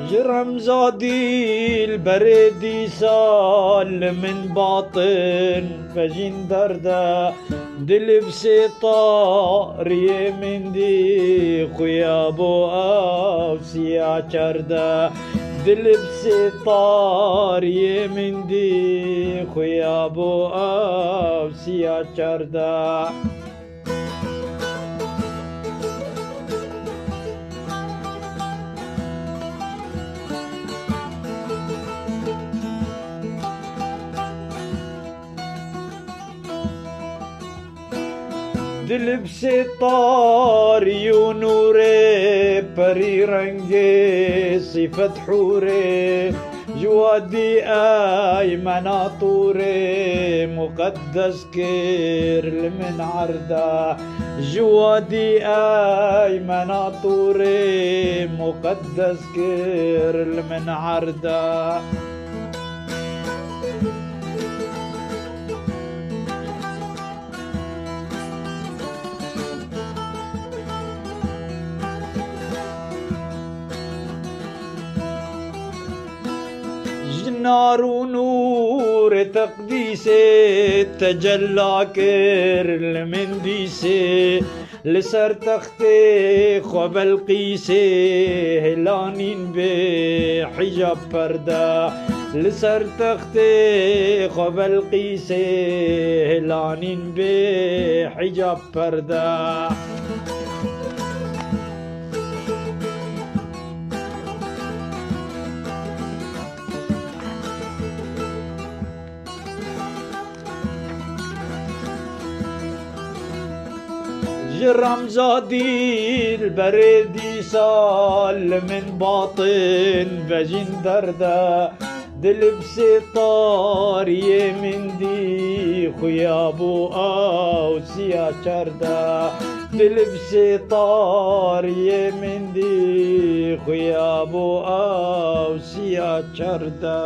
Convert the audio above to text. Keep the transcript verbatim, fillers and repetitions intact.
Ji remza dîlberê dîsa li min batin vejîn derde. Dilibsê tariyê min dî xuya bo ew siya çerde. Dilibsê tariyê min dî xuya bo ew siya çerde. Dilibsê tarî û nûrê, perî rengê sîfet hûrê, ji wadî eymena tûrê, muqeddes kir li min erda. Ji wadî eymena tûrê, muqeddes kir li min erda. Ji nar û nûrê teqdîsê tecella kir li min dîsê. Li ser textê xwe Belqîsê hilanîn bê hicab perde. Li ser textê xwe Belqîsê hilanîn bê hicab perde. Ji remza dîlberê dîsa li min batin vejîn derde. Dilibsê tariyê min dî xuya bo ew siya çerde. Dilibsê tariyê min dî xuya bo ew siya çerde.